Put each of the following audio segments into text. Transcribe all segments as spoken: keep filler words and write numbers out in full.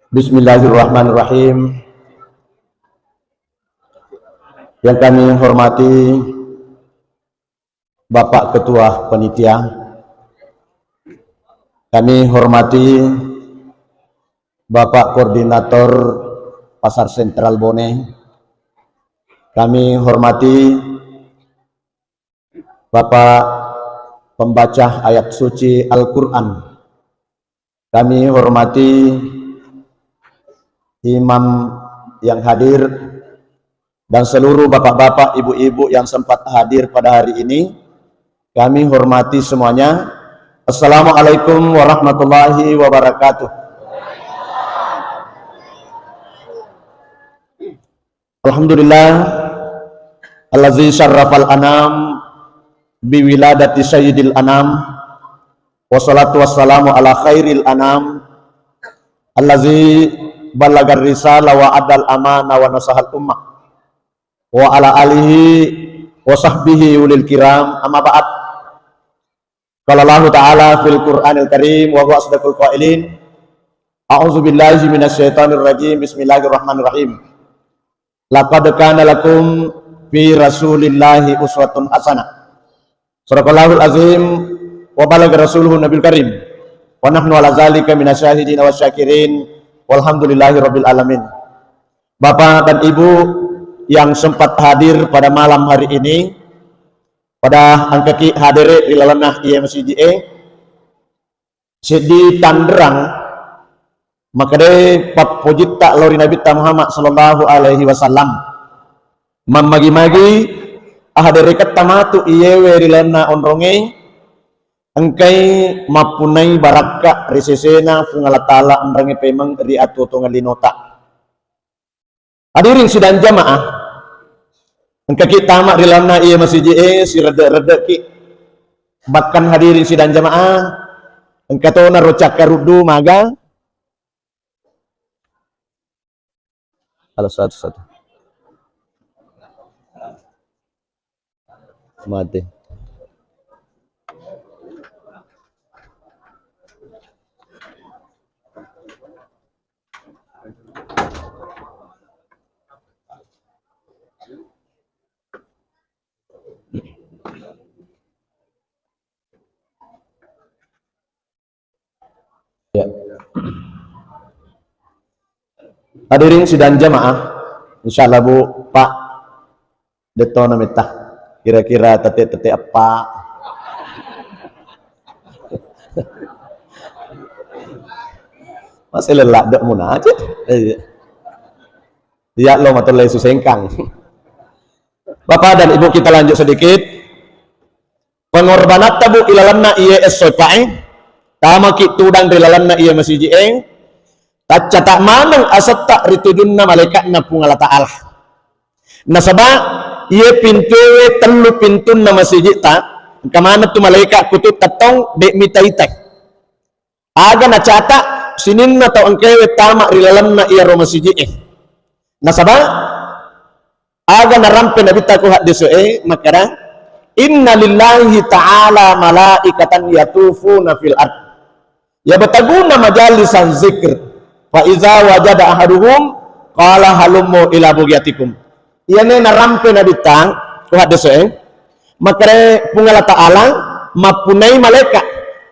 Bismillahirrahmanirrahim. Yang kami hormati Bapak Ketua Panitia, kami hormati Bapak Koordinator Pasar Sentral Bone, kami hormati Bapak Pembaca Ayat Suci Al-Quran, kami hormati imam yang hadir dan seluruh bapak-bapak, ibu-ibu yang sempat hadir pada hari ini, kami hormati semuanya. Assalamualaikum warahmatullahi wabarakatuh. Alhamdulillah, allazi syarrafal anam biwiladati sayyidil anam, wassalatu wassalamu ala khairil anam, allazi ballagar risala wa adal amana wa nasahal ummah, wa ala alihi wa sahbihi ulil kiram, amma ba'd. Qala Allahu ta'ala fil Qur'anil Karim wa huwa asdaqul qailin. A'udzu billahi minasyaitonir rajim. Bismillahirrahmanirrahim. Laqad kana lakum fi Rasulillahi uswatun hasanah. Sadaqallahul azim wa balagha rasuluhu nabil karim. Wa nahnu ala zalika minasyahidin wa syakirin. Walhamdulillahi rabbil alamin. Bapak dan Ibu yang sempat hadir pada malam hari ini, pada engkaki hadere ri lalenna iye masiji e, seddi tanrang makkedae pappojitta lao ri Nabitta Muhammad sallallahu alaihi wasallam. Mammagi-magi ahadereketta matu iyewe ri lalenna onronge, engkai mappunnai barakka ri sesena Puang Allah Ta'ala enrengnge pemeng ri atuo-tuongeng linota. Hadirin sidang jamaah, engkaki tama ri lalenna iye masiji e, siredde-reddeki. Bahkan hadirin sidang jamaah, engka tona ro cakkaruddu maga. Halo, satu, satu. Mate. Ya. Hadirin sidang jamaah, insyaallah Bu, Pak, detto na metta. Kira-kira tete-tete apa? Masih lelah dek muna aja. Iya. Iya lo matollai susengkang. Bapak dan Ibu, kita lanjut sedikit. Pengorbanatta, Bu, ilalenna iye esso pae, tamaki tudang ri lalenna iye masiji e, taccata maneng asetta ri tujunna malaikatna Puang Allah Ta'ala. Nasaba iye pintuwe tellu pintunna masijita, engka maneng tu malaikat kututta tong de mitai-tai. Aga nacata sininna tau engkaewe tama ri lalenna iyaro masiji e. Nasaba aga narampe Nabitta ko haddese e makkeda, "Inna lillahi ta'ala malaikatan yatufuna fil ard. Yabtaguna majalisan zikr. Fa iza wajada ahaduhum qala halummu ila bugyatikum." Iyane narampe Nabitta ko haddese e, makkeda Puang Allah Ta'ala mappunai malaika.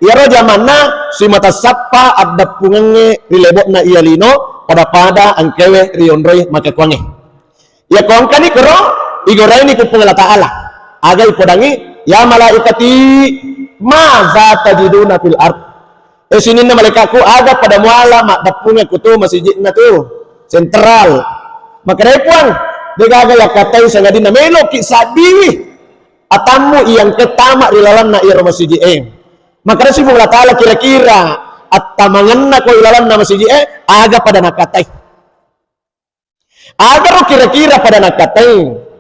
Iyaro jamanna simata sappa addappungengnge ri lebo'na iya lino pada-pada engkaewe rionroi makkakuangnge. Iya ko engkani koro igoraini ku Puang Allah Ta'ala. Aga ipodangi, "Ya malaikati, maza tajiduna fil ard?" Eh, sininna malaikatku, aga pada muala maddappungeng ku tu masijikna tu sentral. Makkedai Puang, degaga yakkatai sangadinna meloki sabbiwi atammu iyangke tama ri lalenna iyaro masiji e. Makkedasi Puang Allah Ta'ala, kira-kira attamangenna ko ri lalenna masiji e, aga pada nakkatai? Agaro kira-kira pada nakkatai?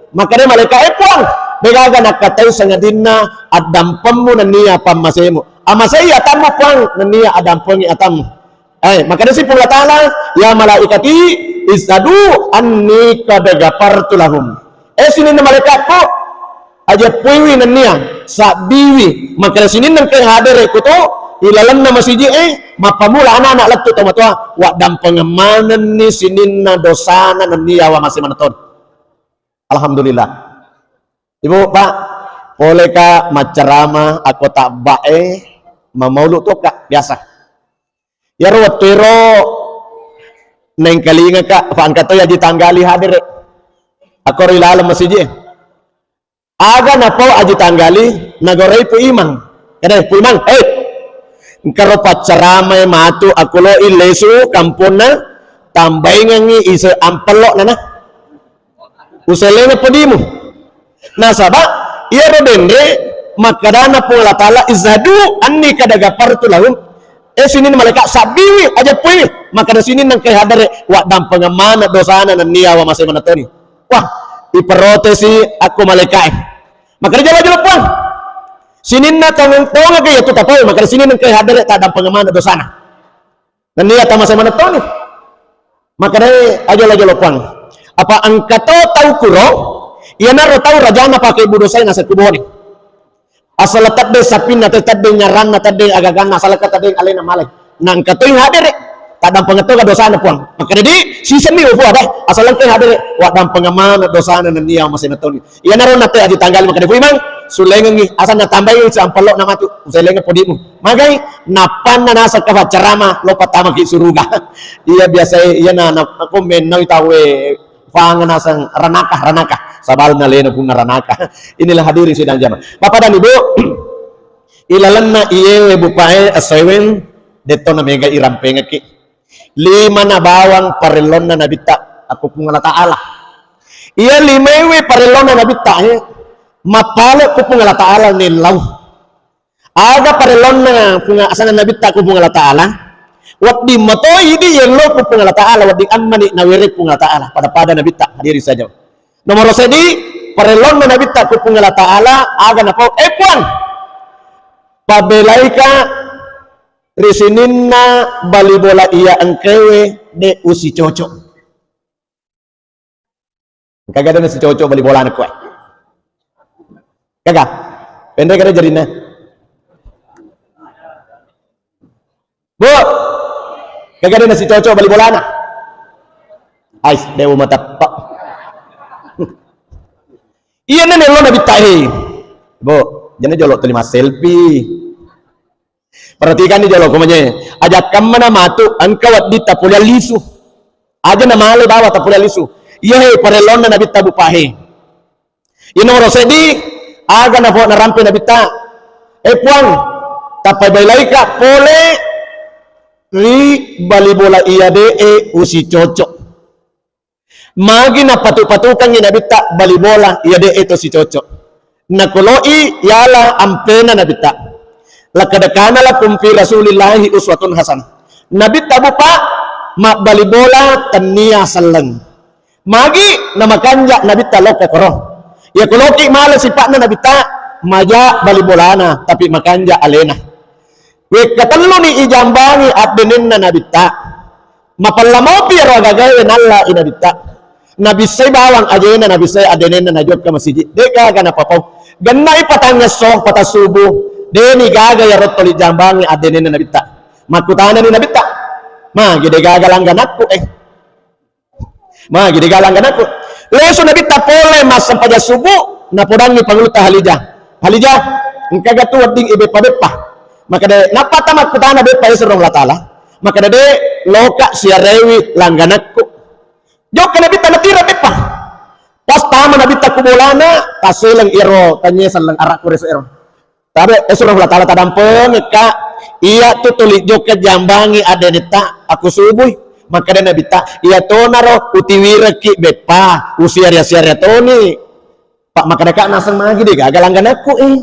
Makkedai malaika, "Eh Puang, degaga nakkatai sangadinna addampemmu nennia pammasemu. Amasei atammu Puang nennia addampengi atammu." Eh, makkedasi Puang Allah Ta'ala, "Ya malaikati, isyhadu anni qad ghafartu lahum." Eh sininna malaikatku, aja puiwi nennia sabbiwi, makkeda sininna engka hadere kutu Ilalenna masiji e, mappamula anak-anak lettu tomatoa, waddampengeng manenni sininna dosana nennia wa mase manetton. Alhamdulillah. Ibu, Pak, poleka maccarama akko tabba e, mamaulu tokka biasa. Iyaro wettu ero naengkalingaka, fa engka toi Aji Tanggali hadere. Akkoro ilaleng masiji e. Aga napau Aji Tanggali, nagorai Pu Imang. Kada Pu Imang, eh, engkaro paccaramae matu akko lo i lesu kamponna, tambaingengngi ise ampello nana. Usellenga podimu. Nasaba iyaro denre makkadana Puang Allah Taala, "Izhadu anni kada ghafartu lahum." Eh, sininna malaika sabbiwi, aja puiwi. Makkada sininna engkai hadere, waddampengeng maneng dosana nennia wa mase manetoni. Wah, iperotesi akko malaika e. Makkada jolo-jolo Puang. Sininna tongeng-tongeng ke yatu tapau, makkada sininna engkai hadere taddampengeng maneng dosana. Nennia tamase manetoni. Makkedai, "Ajolo-jolo Puang. Apa engka to tau kuro, iyanaro tau rajana pake budosai naseng kubone. Asala tedde sapinna, te-, tedde nyaranna, tedde agaganna, asala ka tedde alena malai. Na engka toi hadere, taddampengeng toga dosana Puang." Makkeda, "Di, sisenni ufu ada, asala engka hadere, waddampengeng maneng dosana nennia masena toni." Iyanaro natte Aji Tanggali makkeda, "Fu Imang, sulengengngi, asanna tambai sampello na matu, uselengeng podimu." Magai, nappanna naseng ka paccarama, lo pattamaki suruga. Iya biasa iya na, na, ko mennau tauwe fanga naseng ranaka, ranaka. Sabalna lena punna ranaka. Inilah hadirin sidang jamaah. Bapak dan Ibu, ilalenna iyewe bupae aseweng, detto na mega irampengeki. Limana bawang parellonna Nabitta akko Puang Allah Taala. Iya limewe parellonna Nabitta, eh, mappale ku Puang Allah Taala nellau. Aga parellonna Puang, asanna Nabitta ku Puang Allah Taala, wedding mato idi yello ku Puang Allah Taala, wedding ammani nawere Puang Allah Taala, pada-pada Nabitta hadiri saja. Nomor seddi, parellonna Nabitta ku Puang Allah Taala, aga napau, eh Puang, pabelaika ri sininna bali bola iya engkewe de usicocok. Engka gade nasicocok bali bolana koe. Gaga? Pendek kada jarinna. Bu, gaga gade nasicocok bali bolana. Ais, dewa mata pak. Iya nene lo Nabitta e. Bu, jana jolo tuli mas selfie. Perhatikan ni jolo, kumanye. Aja kammana matu, engka wedding tapoleang lisu. Aja na male bawa tapoleang lisu. Iya he, parellonna Nabitta bupahe. Iya nomor seddi, aga na narampe Nabitta. Eh Puang, tappai bailaika pole ri bali bola iya de e usicocok. Magi napatu-patukangngi Nabitta bali bola iya de e to sicocok. Nakoloi yala ampena Nabitta. Laqad kana lakum fi Rasulillahi uswatun hasanah. Nabitta bupa mabbali bola tennia selleng. Magi namakanja Nabitta lokka koro. Iya koloki mala sipa'na Nabitta maja bali bolana tapi makanja alena. Wekka telluni ijambangi addenenna Nabitta. Mapella mopi ero agagae nalla i Nabitta. Nabissai bawang ajena, nabissai addenenna, najokka masiji. De gaga napapau. Gennai patangngesso, patassubu. Deni gaga iyaro tuli jambangi addenenna Nabitta. Makkutanani Nabitta, "Magi de gaga langganakku, eh?" Magi de gaga langganakku. Lesu Nabitta pole massempajang subuh, napodangngi pangulutta Halijah. "Halijah, engkaga tu wedding ibeppa-beppa?" Makkeda, "Nappa tamakkutana beppa esurong Allah Taala?" Makkeda, "De, loka siarewi langganakku." Jokka Nabitta natira beppa. Pas tama Nabitta ku bolana, taseleng ero, tanye selleng arakku resu ero. Tabe, eh, surah Allah Ta'ala tadampengekka. Iya tu tuli jokka jambangi addenetta, aku subui. Makkeda Nabitta, iya tonaro utiwirekki beppa, usiaria-siaria toni. Pak, makkedaka naseng magi de gaga langganakku, eh.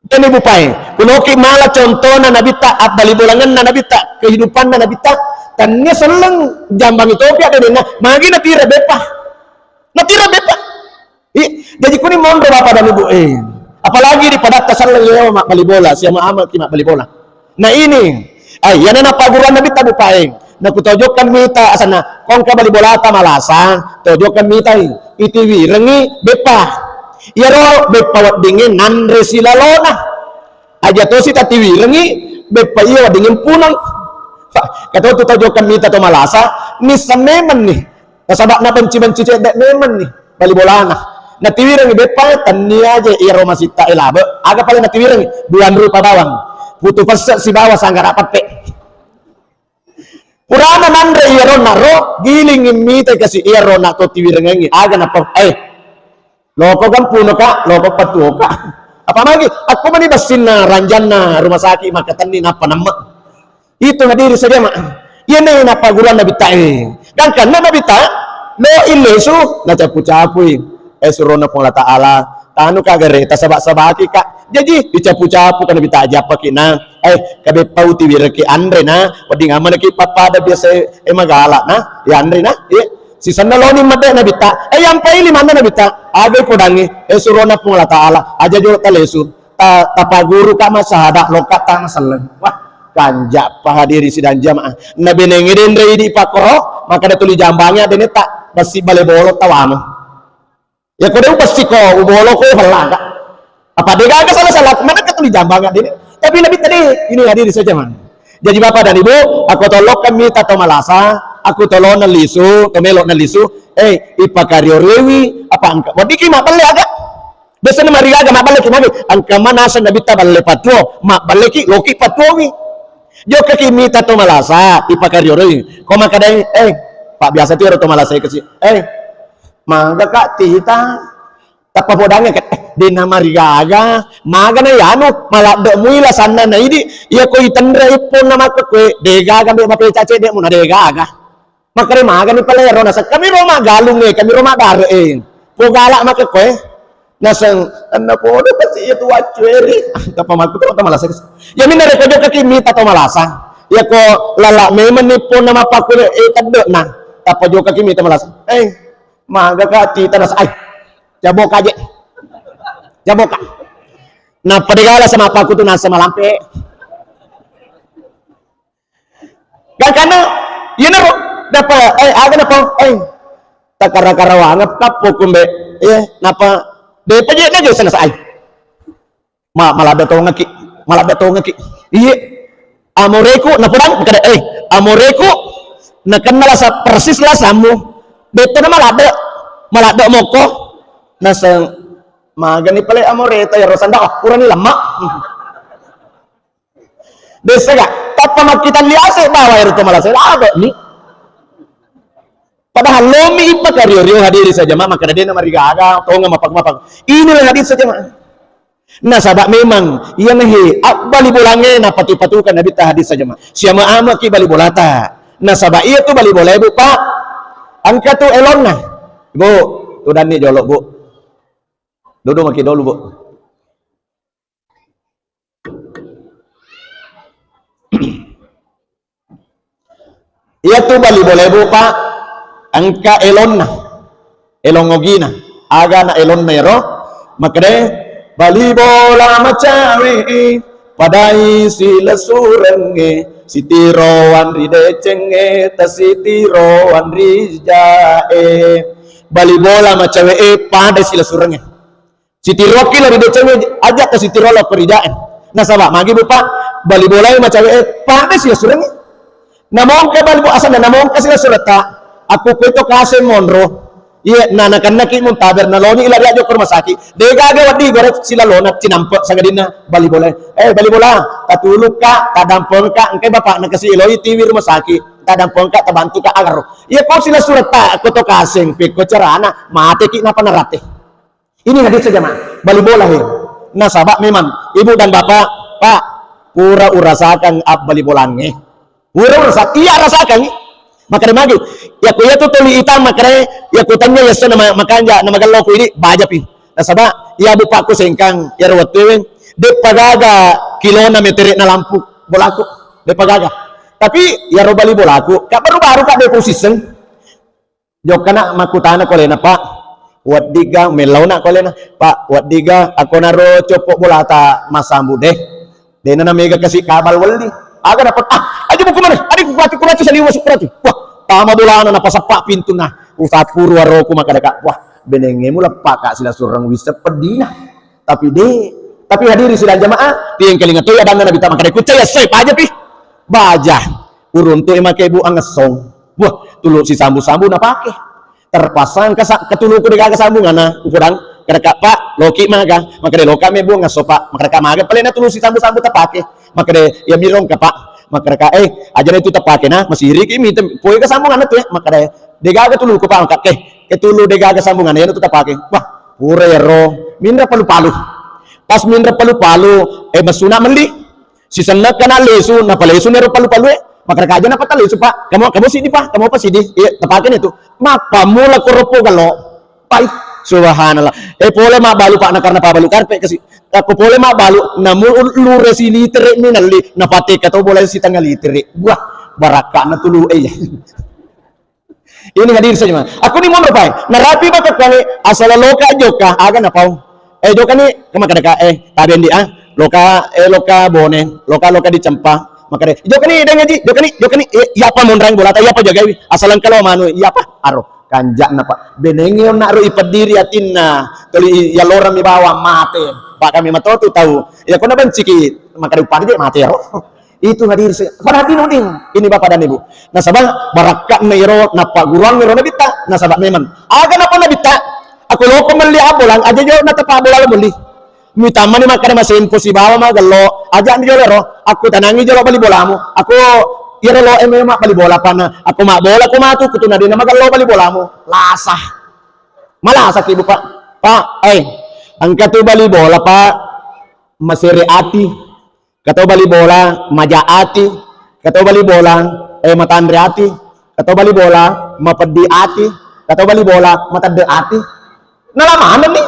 Ini bupai, kunoki mala contona Nabitta, abbali bolangenna Nabitta, kehidupanna Nabitta, tannia selleng jambangi topi addenna, magi natira beppa. Natira beppa. I, jaji kuni monro Bapak dan Ibu, eh. Apalagi di padatta selleng yewa mabbali bola, siama amaki mabbali bola. Nah ini, eh, iyana napagguruan Nabitta bupae. Nakutojokkan mita asana, kongka bali bolata malasa, tojokkan mitai, itiwirengi beppa. Iyaro beppa weddingnge nanre silalona. Aja tosi tatiwirengi, Beppa iya wedding mpuneng. Katotu tau jokka mita to malasa, nisseng memeng ni. Nasaba nabenci-benci cedde memeng ni bali bolana. Natiwirengngi beppa, tennia je iyaro masitta e labe. Aga pale natiwirengngi? Duang rupa bawang. Putu pesse sibawa sanggara pette. Purana nanre iyaro naro, gilingngi mita kasi iyaro na to tiwirengengngi. Aga nappa, eh, loko gampuno ka, loko patuo ka. Apa magi? Akko mani bessinna ranjanna rumah sakit makatenni nappa nemme. Itu hadiri sajama. Iyana nappa guruan Nabitta e. Gangkanna Nabitta, lo illesu, nacapu-capui. Eh, surona Puang Allah Ta'ala, tanu ka gare, tasaba-sabaki ka. Jaji, dicapu-capu ka Nabitta, ajappaki na. Eh, kabeppau tiwireki anre na, wedding amanaki pappada biasa e, eh, magala na, ya anre na, eh. Sisenna loni mede Nabitta, eh, yang paili manna Nabitta, agai podangi, eh, surona Puang Allah Ta'ala, aja jolo talesu. Ta-, tapaguru ka massahada, loka tang selleng. Wah, kanjappa hadiri sidang jamaah. Nabenengnge denre idi pakoro, maka da tuli jambangi adeneta, basi bale bolo tawamu. Ya ko de ubessi ko, ubolo ko, hella ka. Apa de gaga salah-salah, mana ka tuli jambangi adeneta. Tapi Nabitta de, ini hadiri saja man. Jadi Bapak dan Ibu, aku tolokkan mita to malasa, aku tolona lisu, to melo na lisu, eh, ipakario-riowi, apa engka. Wadiki maballe aga. Biasana marigaga mabballeki magi, engka manasa Nabitta balle patuo, mabballeki loki patuowi. Jokkaki mita to malasa, ipakarioroi. Ko makadai, eh, Pak, biasa tu ero to malasa kasi. Eh, maga ka tita. Tappa podangnga ka, eh, dena marigaga, maga na yanu, maladde mui lasanna na idi, iya ko itenre ipponna makkekkoe, degaga mbe mapeca cedde muna degaga. Makkeda magani pale ero naseng, kami ro maggalung e, kami ro maggare e. Pogala makkekkoe. Naseng, anna podo pasti iya tu waccu eri. Tappa makku to malasa. Ya minna reko jokkaki mita to malasa. Ya ko lala memang ni ponna mappakkule e tedde na. Tappa jokkaki mita malasa. Eh, maga ka tita nasa ai. Caboka je. Caboka. Nappa degala sama pakku tu nasa malampe. Gangkanna, iyanaro, nappa, eh, aga nappa, eh, takara-karawangeng kappo kumbe, eh, nappa, depa je na jasa nasa ai. Ma-, maladde tongaki, maladde tongaki. Iye, amoreku, napodang, kada, eh, amoreku, nakenna lasa, persis lasammu. Depa na maladde, maladde moko, naseng, magani pale amoreta, yaro sanda, oh, kurani lemma. Dessa ga, tappa makkitalli ase bawa ero to malasa, labe ni. Padahal lomi ippa kario-rio hadiri saja, ma, makkeda dena marigaga, tonga mapak-mapak. Inilah hadis saja, ma. Nasaba memang, iya nehe, abbali bolangnge na patu-patukan Nabitta hadis saja, ma. Siama-ama ki bali bolata. Nasaba iya tu bali bola, Bu, Pak. Engka tu elonna. Bu, tudanni jolo, Bu. Duduk maki dulu, Bu. Iyatu bali bola e, Bu, Pak, engka elonna, elong ogina. Aga na elonna ero? Makkeda, bali bola macawe e, padai silessurengnge, sitiroang ri decengnge, tasitiroang ri jae. Bali bola macawe e, padai silessurengnge. Sitiroki lao ri decengnge, aja ka sitiro lao ko ri jae. Nasaba magi, Bu, Pak, bali bolae macawe e, pada silessurengngi. Namongka bali bo-, asanna namongka silessuretta. Akko koe to kaseng monro. Iya, na nakennaki muntaber, naloni lari aja ko rumah sakit. Degaga wedding gore silalona cinampe sangadinna bali bolae. Eh, bali bola, tatulukka, tadampengka, engkai bapakna kasi eloi tiwi rumah sakit. Tadampengka, tabantuka agaro. Iya ko silessuretta, akko to kaseng, pekko carana, mateki napa narate. Ini hadis saja, Ma. Bali bola he. Nasaba memang, Ibu dan Bapak, Pak, pura urasakang abbali bolangnge. Pura urasa-, iya rasakang. Makkeda magi, iya ko iya tu toli ita makkeda, iya ko tanya iya sana ma-, makanja na magello ko ini, bajapi. Nasaba, iya Bu Pak ko sengkang, iya ro wettu e, deppa gaga kilona metere na lampu bolaku. Deppa gaga. Tapi, iya ro bali bolaku, ka baru-baru ka de posiseng. Jokkana makkutana ko alena, Pak, weddigga, mellauna ko alena, Pak, weddigga, akkonaro coppo bolata massambu de. Dena namega kasi kabal welli. Aga dapat, ah, aja buku mana? Adi kuratu, kuratu, saliwa sukuratu. Wah, tama bolana napasappa pintuna. Usapuru aroku makkeda ka, wah, benengngemu leppa ka silessureng wisseng peddina. Tapi de, Tapi hadirin sidang jamaah, tiengkalinga toi adanna Nabitta makkeda, kuccai essoe paja pi. Baja. Uruntu e make bu angessong. Wah, tulu sisambu-sambu napake. Terpaksa engka sa-, ketuluku degaga sambunganna, ukodang, kedaka, "Pak, loki maga?" Makkeda, "Loka me bu angesso, Pak." Makkeda, "Maga palena tulu sisambu-sambu tapake?" Makkeda, "Ya mirongka, Pak." Makkeda, "Eh, ajana itu tapake na, masiriki mi tem-, poe ke sambunganna tu ya." Makkeda, "Degaga tuluku, Pak." Makkeda, "Eh, ketulu degaga sambunganna, ya tu tapake." Wah, pura yaro. Minra palu-palu. Pas minra palu-palu, eh, masuna melli. Sisenna kana lesu, napalesu nero palu-palue. Makkeda, "Aja napatalesu, Pak. Kamu, kamu sidi, Pak. Kamu apa sidi?" "Iya, tapake ni tu." Mappamula koropo galo. Pai, subhanallah. Eh, pole mabbalu, Pak, na karena pabalu karpe kasi. Aku pole mabbalu, namu lure si litere mi nalli, napatekka to bola sitengah litere. Wah, barakkana tulu, eh, iya. Ini hadir saja, Mas. Aku ni monro pai. Narapi baka kale asal loka joka, aga napau. Eh, joka ni kama kadaka, eh, tabendi ah. Loka, eh, loka bone, loka, loka dicempa. Makkeda, "Joka ni, deng aji, joka ni, joka ni." Eh, iya apa monrang bola ta, iya apa jagai? Asal engka lo manu, iya apa? Aro, kanjak napa. Benengi onna ro ipeddiri atinna. Toli i-, yalorang mi bawang mate. Pak kami matotu tahu. Ya kona benciki, makkeda upadi je mate ro. Itu hadir se-, perhatikan, Udin. Ini Bapak dan Ibu. Nasaba barakka'na iro, napagguruang iro Nabitta. Nasaba memang. Aga napa Nabitta? Aku loko melli abolang, aja jo natapa bola lo melli. Mitamani makkeda masempo sibawa magello. Aja mi jolo ro. Aku tanangi jolo bali bolamu. Aku iro lo eme mak bali bola pana. Aku mak bola ku matu, kutuna dena magello bali bolamu. Lasa. Malasa ki, Bu, Pak. Pak, eh, engka tu bali bola, Pak. Masere ati. Kato bali bola maja ati, kato bali bola, eh, matanre ati, kato bali bola mapeddi ati, kato bali bola matedde ati. Nala maneng ni.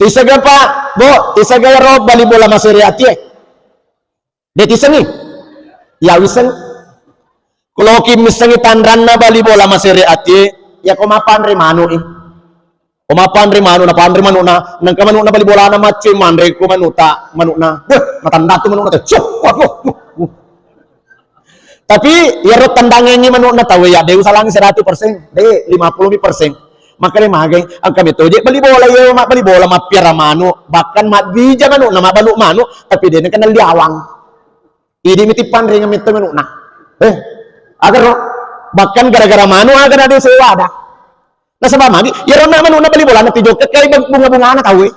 Tisega Pak, Bu, tisega ro bali bola masere ati e. De tisengi. Ya wiseng. Kuloki missengi tanranna bali bola masere ati e, ya ko mapanre manu i. Ko mapanre manu, napanre manu'na, nengka manu'na bali bolana macce manre ko manu'ta, manu'na. Weh, matandatu manu'na te. Cuh, wah, wah, wah, wah. Tapi iyaro tendangengi manu'na tau ya, de usalangi seratus persen, de lima puluh persen. Makanya mage, engka meto je bali bola, iya mak bali bola mappiara manu, bahkan mabbija manu'na, mabbalu manu, tapi de nengka nelli awang. Idi miti panrengeng metto manu'na. Eh, agaro, bahkan gara-gara manu aga na de sewa ada. Nasaba magi, iyaro na manu'na bali bolana tijokka kai bung-, bunga-bungana tau e.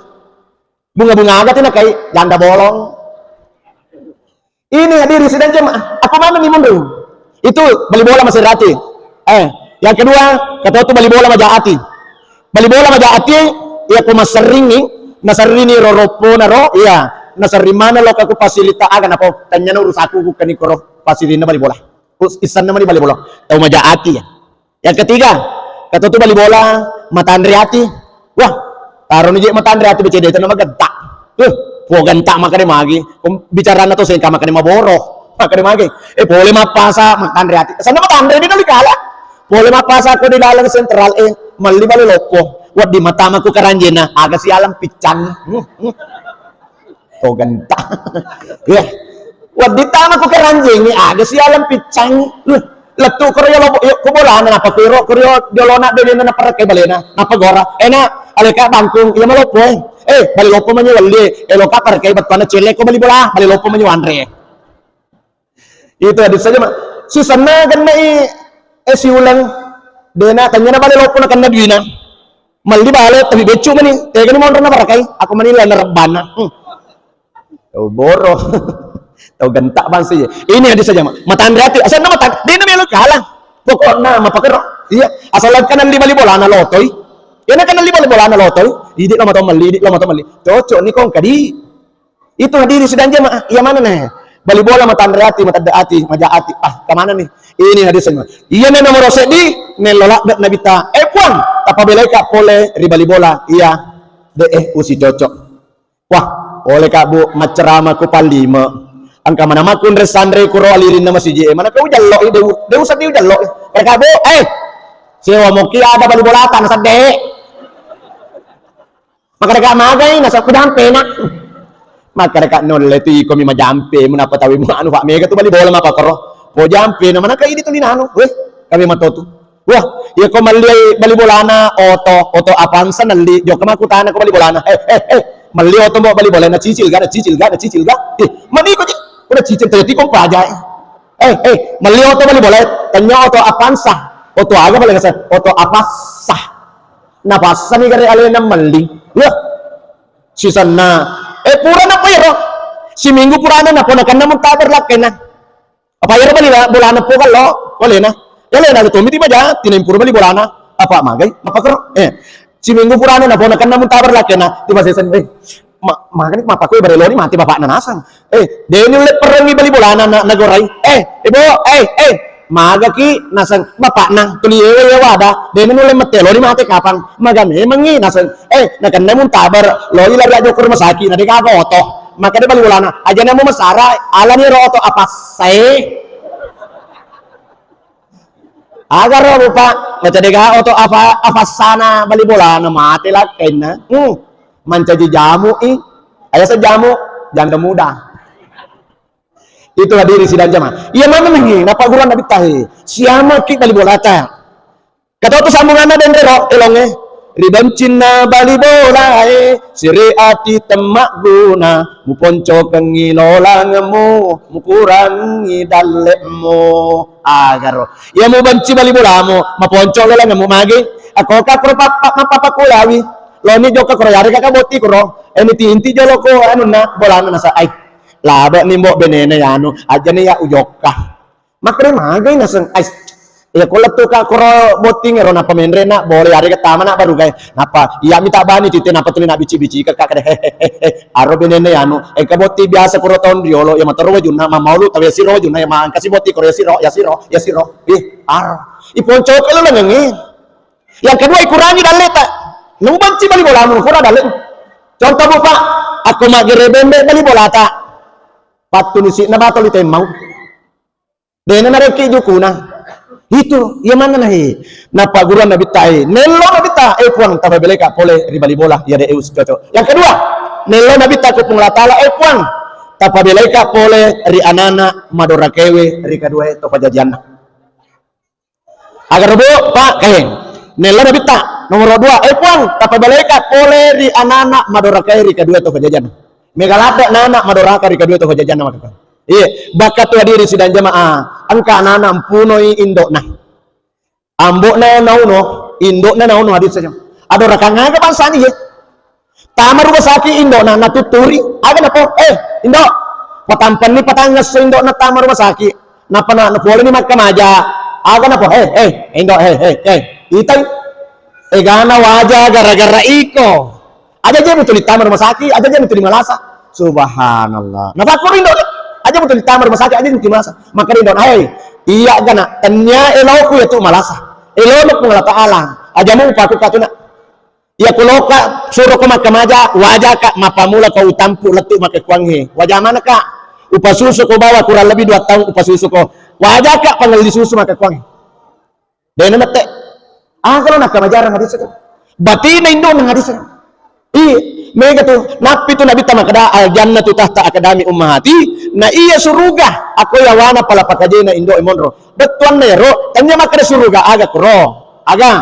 Bunga-bunga aga tina kai janda bolong. Ini hadirin sidang jemaah, aku mana ni mundur. Itu bali bola masere ati. Eh, yang kedua, kata tu bali bola maja ati. Bali bola maja ati, iya ko maserringi, naserrini ro roppo na ro, iya, naserring mana lo kaku fasilita aga napo, tanya na urusaku ku kani koro fasilina bali bola. Us-, isanna mani bali bola. Tau maja ati ya. Yang ketiga, kata tu bali bola, matanre ati. Wah, taroni je matanre ati becedeta na magenta. Eh, puo genta makane magi. Kom-, bicarana to sengka makane maboro. Makane magi. Eh, pole mappasa matanre ati. Sana matanre di kali kala. Pole mappasa ko di dalam sentral, eh, melli bale loppo. Wedding matama ku karanjena, aga sialang piccang. Hmm, hmm. To genta. Ya. Wedding tama ku karanjengi, aga sialang piccang. Lettu koro yo lobo, yo ko bolana napa kuro, kuro jolona de na parake balena. Napa gora? Ena, aleka bangkung, iya maloppo e. Eh, bali loppo manyo welle. Eh, loka parake bettuanna celle ko bali bola, bali loppo manyo wanre. Itu hadis saja, Mak. Sisenna genna i, eh, siuleng. Dena tanya na bale loppo na kenna duina. Melli bale, tapi beccu mani. Tegani monro na barakai. Aku mani lana rebbana. Hmm. Tau boro. Tau gentak bangsa ya. Ini hadis saja, Mak. Matanre ati. Asal nama tan-, dena melo kalah. Pokokna mapakero. Iya. Asal kan li bali bolana lotoi. Iya na kan li bali bolana lotoi. Idi lo mato melli, idi lo mato melli. Cocok ni kong kadi. Itu hadirin sidang jemaah, iya mana nih? Bali bola matanre ati, matedde ati, maja ati. Ah, kemana nih? Ini hadisnya. Iya nih nomor seddi, nello ladde Nabitta. Eh, Puang, tapabelai ka pole ri bali bola. Iya, de eh usi cocok. Wah, pole ka Bu, maccerama ku pallima. Engka mana makunre sanre kuro alirinna masiji. Eh, mana kau jallo, eh, deu, deu seddi jallo. Eh, ka Bu, eh, sewa moki ada bali bola tan sedde. Makkedaka magai, nasaba ku jampe na. Makkedaka nolle tu iko mi majampe, munapa tawi mu anu, Pak, mega tu bali bola mapakoro. Po jampe na manaka idi tu linanu. Weh, kami matotu. Wah, iya ko melli bali bolana oto, oto Avanza nelli, jokka makutana ko bali bolana. Eh, eh, eh. Melli oto mo bali bola, nacicil ga, nacicil ga, nacicil ga. Eh, mani ko ci, ko nacicil tadi ko paja. Eh, eh, melli oto bali bola, tanya oto Avanza. Oto aga bali ngasa, oto Avanza. Napassa ni gare alena melli. Wah, sisenna. Eh, pura napa ero? Siminggu purana naponakanna muntaber lakkena. Apa ero bali bolana pogallo, olena. Ya lena to miti baja, tinampuru bali bolana. Apa magai? Apa kero? Eh, siminggu purana naponakanna muntaber lakkena. Tiba sesen, eh, ma-, magani mapakoi bare loni mati bapakna naseng. Eh, deni ulle perengi bali bolana na, nagorai. Eh, ibu, eh, eh, magaki naseng bapakna tuli ewe ya wada. Deni ulle mette loni mate kapang. Maga memengi naseng. Eh, nakenna muntaber loi lari aja ke rumah sakit. Nade gaga oto. Maka de bali bolana. Aja namo masara alani ro oto apa sai. Agaro rupa, maca dega oto apa, apassana bali bolana mate lakkainna. Hmm. Mancaji jamu i. Ayasa jamu, janda muda. Itu hadirin sidang jamaah. Iya mana nih, napa gurun Nabi tahi? Siama ki bali bolata. Kata tu sambunganna denre ro, elonge. Ribencinna bali bolae, siri ati temmagguna, muponcokengngi lolangemu, mukurangi dallemu. Agaro. Iya mubenci bali bolamu, maponco lolangemu magi. Ako ka kuro pappa, mapapa kulawi. Loni jokka kuro yari kaka boti kuro. Eni tinti jolo ko anunna bolana nasa ai. Labe ni mbok benene yanu, aja ni ya ujokka. Makkeda magai naseng, ais. Iya ko lettu ka koro botting ero nappa menre na boleh yarega tama na baru gai. Nappa iya mita bani tite nappa tuli na bici-bici ka kade. Aro benene anu, engka botting biasa koro taun riolo iya matero wajunna mamaulu tawe siro wajunna iya mangkasi botting koro iya siro, iya siro, iya siro. Ih, aro. Iponco ke lo lengengi. Yang kedua ikurangi dalleta. Nubanci bali bolamu kura dalle. Contoh bu Pak, aku magere bembe bali bolata. Pattu nisi na batoli temmau. Dena narekki jukuna. Itu, iya manna nahi. Nappa guru Nabi tae. Nello Nabi ta, eh Puang, tapabeleka pole ri bali bola, iya de eus cocok. Yang kedua, nello Nabi ta ku Puang Allah Taala, eh Puang, tapabeleka pole ri anana madorakewe ri kadua to pajajianna. Agar bu, Pak, kae. Nello Nabi ta, nomor dua, eh Puang, tapabeleka pole ri anana madorakae ri kadua to pajajianna. Mega ladde nana madoraka ri kadua to pajajianna maka. Iya, bakka tu hadirin sidang jamaah, engka anana mpunoi indokna. Ambokna nauno, indokna nauno hadis saja. Adorakang aga bangsani ye. Tama rumah sakit indokna natutturi. Aga napo? Eh, indok. Patampenni patangngesso indokna tama rumah sakit. Nappa na napoleni makkamaja. Aga napo? Eh, eh, indok, eh, eh, eh. Itai. Egana waja gara-gara iko. Aja je mutuli tama rumah sakit, aja je mutuli malasa. Subhanallah. Napakkuri indok. Aja mutuli tama rumah sakit, aja mutuli malasa. Maka indok, hei, iya gana, tania eloku ya tu malasa. Elono Puang Allah Taala. Aja mu upaku katuna. Iya ko loka suro ko makkamaja, waja ka mapamula ko utampu lettu makkekkuangnge. Waja mana ka? Upasusu ko bawa kurang lebih dua tahun upasusu ko. Waja ka pangelli susu makkekkuangnge. Dena mette. Ah, kalau nakkamajarang hadis itu. Batina indo nang hadis itu. Iya, mega tu. Nappi tu Nabi ta makkeda, "Al jannatu tahta aqdami ummahati." Na iya suruga, ako yawana pala pakajena indo monro. Bettuanna ero, tanya makkeda suruga aga kuro. Aga.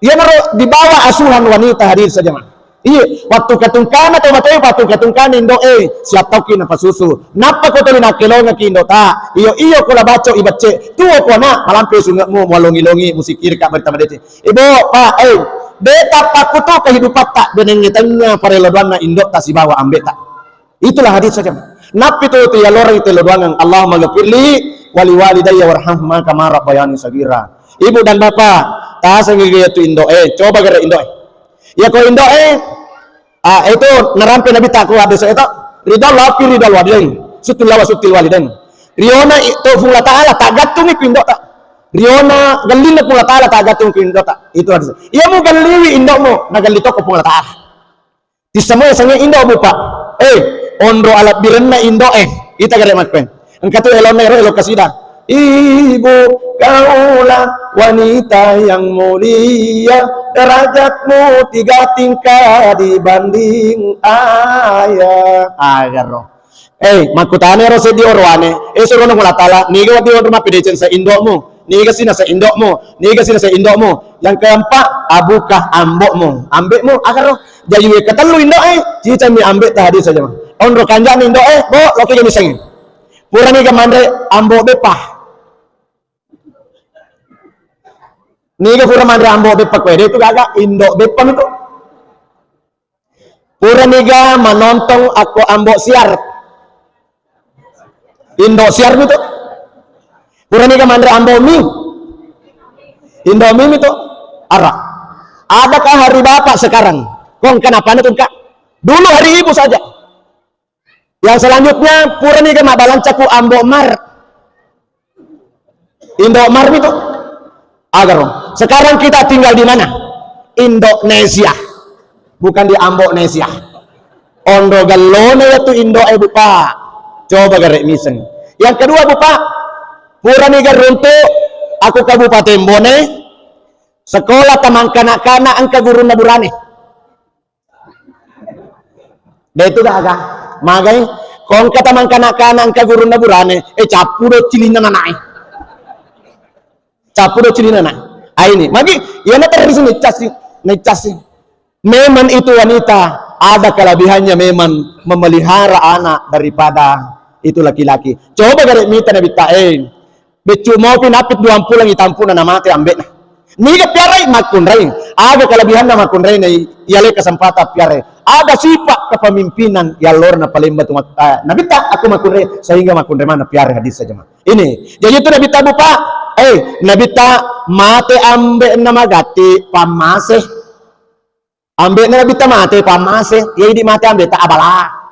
Iyanaro di bawah asuhan wanita hadir saja, Mak. Iya, wattu katungkana to matoe, wattu katungkana indo e, siap tauki napasusu. Nappa ko tuli nakkelongaki indo ta, iyo iyo ko la baco ibecce, tuo ko na malampe sungemu, mualongi-longi, musikir ka berita madece. Ibu, Pak, eh, de tapakkutu kehidupatta, benengnge tengnga parello doanna indo ta sibawa ambe ta. Itulah hadis saja. Nappi tu tu yaloreng telo doangan. Allahumma ghafirli wali walidayya warhamhuma kama rabbayani sagira. Ibu dan bapak, tasengi gaya tu indo eh, coba gara indo eh. Ya ko indo eh, ah, itu narampe Nabi taku hadis itu. Ridho Allah fi ridho walidain. Sutul lawa sutil walidain. Riona itu Puang Allah Taala tak gantungi ku indo tak. Riona gellina Puang Allah Taala tak gantungi ku indo tak. Itu hadis. Iya mu gelliwi indomu, na gelli toko Puang Allah Taala. Tissemo yasengnge indo, Bu, Pak. Eh, onro alebbirenna indo, eh. Ita gare makkuen. Engka tu elonna ero elo kasida. Ibu, kaulah wanita yang mulia, derajatmu tiga tingkat dibanding ayah. Agaro. Eh, makkutana ero seddi oroane. Eh, surono Allah Taala, niga wati onro mappedeceng sa indomu. Niga si naseng indo'mu, niga si naseng indo'mu. Yang keempat, abuka ambo'mu, ambe'mu, agaro. Jadi, wekka tellu indo'e, cicammi ambe'ta hadis saja. Onro kanja'ni indo'e, bo, loki ga miseng. Pura niga manre ambo beppa. Niga pura manre ambo beppa koe, de tu gaga, indo beppa mitu. Pura niga manontong akko ambo siar. Indo siar mitu. Pura niga manre ambo mi. Indo mi mitu. Ara. Adakah hari bapak sekarang? Kong kenapa tu, Kak? Dulu hari ibu saja. Yang selanjutnya, pura niga mabbalancaku ambo mar. Indo mar mitu. Agaro. Sekarang kita tinggal di mana? Indonesia. Bukan di Ambonesia. Ondo gallona ya tu indo e, Bupa. Coba gare miseng. Yang kedua, Bupa, pura niga runtu aku Kabupaten Bone, sekolah tamang kanak-kanak engka gurunna burane. De tu gaga. Magai, kongka tamang kanak-kanak engka gurunna burane, eh, cappu do cilinna nanae. Cappu do cilinna nanae. Aini, magi, iya na terus niccasi, niccasi. Memang itu wanita ada kelebihannya memang memelihara anak daripada itu laki-laki. Coba gare mita nabitta, eh. Beccu mopi napit duang pulang itampuna namate ambe'na. Niga piarai? Makkunrai. Aga kelebihanna makkunrai na ialai kesempatan piarai? Ada sifat kepemimpinan yallorna palemba tu mak-, eh, nabitta aku makkunrai sehingga makkunrai mana piarai hadis saja, Mak. Ini. Jadi itu nabitta, Bupa. Eh, nabitta mate ambe'na magatti pammase. Ambe'na nabitta mate, pammase, iya idi mate ambe'ta abala.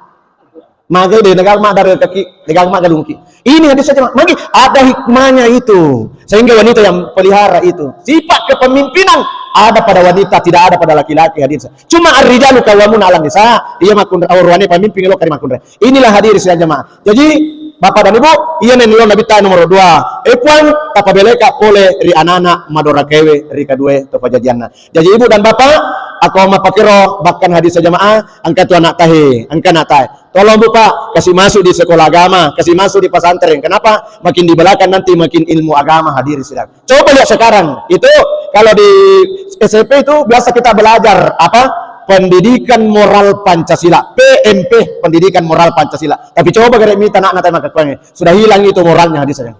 Magai de, nagang maddarekaki, nagang magalungki. Ini hadis saja, Mak. Magi ada hikmahnya itu. Sehingga wanita yang pelihara itu. Sifat kepemimpinan ada pada wanita, tidak ada pada laki-laki hadis. Cuma ar-rijalu qawwamuna 'alan nisa, iya makkunrai, aurwane pemimpin lo kari makkunrai. Inilah hadirin sidang jamaah. Jaji, Bapak dan Ibu, iya nenni lo nabitta nomor dua. Eh, Puang, tapabeleka pole ri anana madorakaewe ri kadue to pajajianna. Jaji, Ibu dan Bapak, ako mappakero bahkan hadis jamaah, engka tu anak tahe, engka anak tahe. Tolong, Bu, Pak, kasih masuk di sekolah agama, kasih masuk di pesantren. Kenapa? Makin di belakang nanti makin ilmu agama hadir sidang. Coba lihat sekarang, itu kalau di S M P itu biasa kita belajar apa? Pendidikan moral Pancasila, P M P, pendidikan moral Pancasila. Tapi coba gare mita anak-anak maka sudah hilang itu moralnya hadis saja.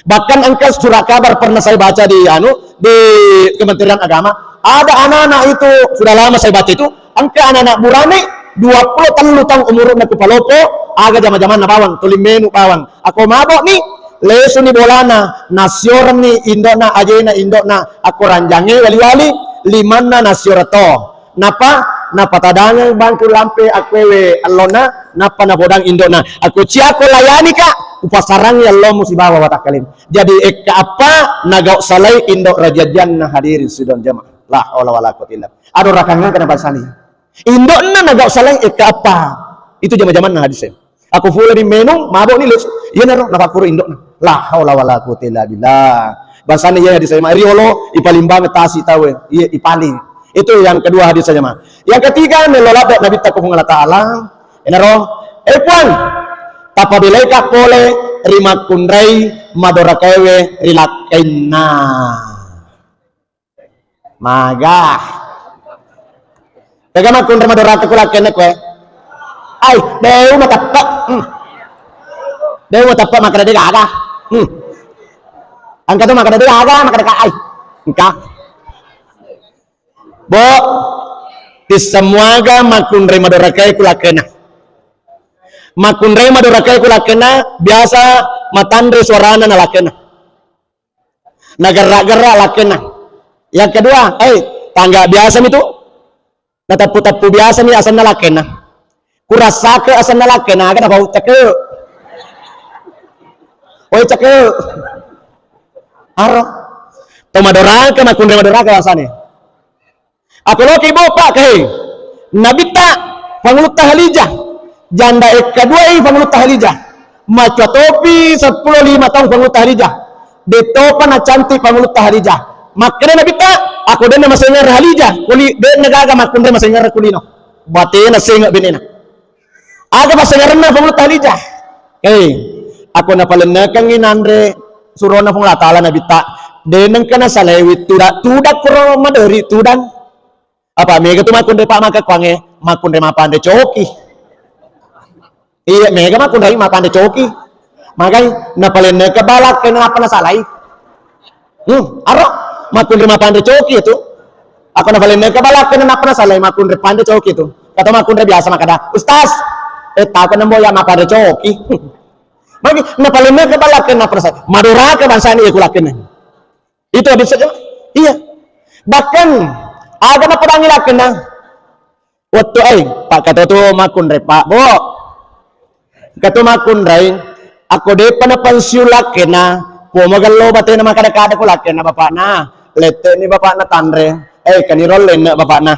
Bahkan engka surat kabar pernah saya baca di anu, di Kementerian Agama, ada anak-anak itu sudah lama saya baca itu, engka anak-anak burane dua puluh tellu taung umurna ku palopo, aga jama-jamanna bawang, tuli menu bawang. Ako mabok ni, lesu ni bolana, nasioreng ni indokna, ajena indokna, ako ranjange wali-wali, limanna nasioreng to. Napa? Napatadangeng bangku lampe akkuewe ellona, nappa napodang indokna. Ako ciako layani ka, upasarangi ellomu sibawa watakkalemu. Jadi ekka appa nagau salai indok rajajanna hadirin sidang jamaah. La haula wala quwwata illa billah. Ado rakangngaka nabasani. Indokna nagau salai ekka appa. Itu jama-jamanna hadis e. Aku pura di menung, mabok ni lesu. Iyanaro napakkuro indokna. La haula wala quwwata illa billah. Bangsana iya hadis e, riolo ipalimbang tasi tau e. Iya ipaling. Itu yang kedua hadis saja, ma. Yang ketiga, melo ladde Nabitta ko Puang Allah Taala. Enaro, eh, Puang, tapabeleka pole ri makkunrai madorakaewe ri lakkainna. Maga. Tega makkunrai madoraka ku lakkainna koe? Ai, deu mateppe. Hmm. Deu mateppe makkeda de gaga. Hmm. Engka tu makkeda de gaga, makkeda ka ai. Engka. Bo, tissemuaga makkunrai madorakae ku lakkainna. Makkunrai madorakae ku lakkainna, biasa matanre suarana na lakkainna. Nagerra-gerra lakkainna. Yang kedua, eh, tangga biasa mi tu. Nateppu-teppu biasa mi asenna lakkainna. Kurassake asenna lakkainna, aga napau ceke. Oi ceke. Aro. To madoraka, makkunrai madoraka bangsana. Apoloki bopa ke. Nabitta Pangulutta Halijah. Janda ekka dua i Pangulutta Halijah. Macca topi seppulo lima taung Pangulutta Halijah. Dettopa nacantik Pangulutta Halijah. Makkeda Nabitta, ako denna masengereng Halijah, kuli denna gaga makkunrai masengereng kulino. Batena senge benena. Aga passengerenna Pangulutta Halijah? Eh, ako napalennekengngi nanre surona Puang Allah Taala Nabitta, De nengka nasalaiwi tudang, tudang kuro maderi tudang. Apa mega tu makkunrai pa makkekkuangnge, makkunrai mappanre coki. Iya, mega makkunrai mappanre coki. Magai napalenneka balakkena nappa nasalai. Hmm, aro makkunrai mappanre coki itu. Apa napalenneka balakkena nappa nasalai makkunrai panre coki itu. Kata makkunrai biasa makkeda, "Ustaz, eh, takut nembo ya mappanre coki." Magi napalenneka balakkena nappa nasalai. Madoraka bangsana iya kulakkena. Itu habis saja. Iya. Bahkan aga napedangi lakkena. Wettu ai, Pak, katotu makkunrai, Pak, Bu. Katu makkunrai, akko depa na pensiun lakkena, po magello batena makkada-kada ko lakkena bapakna. Lette'ni bapakna tanre. Eh, kaniro lenne bapakna.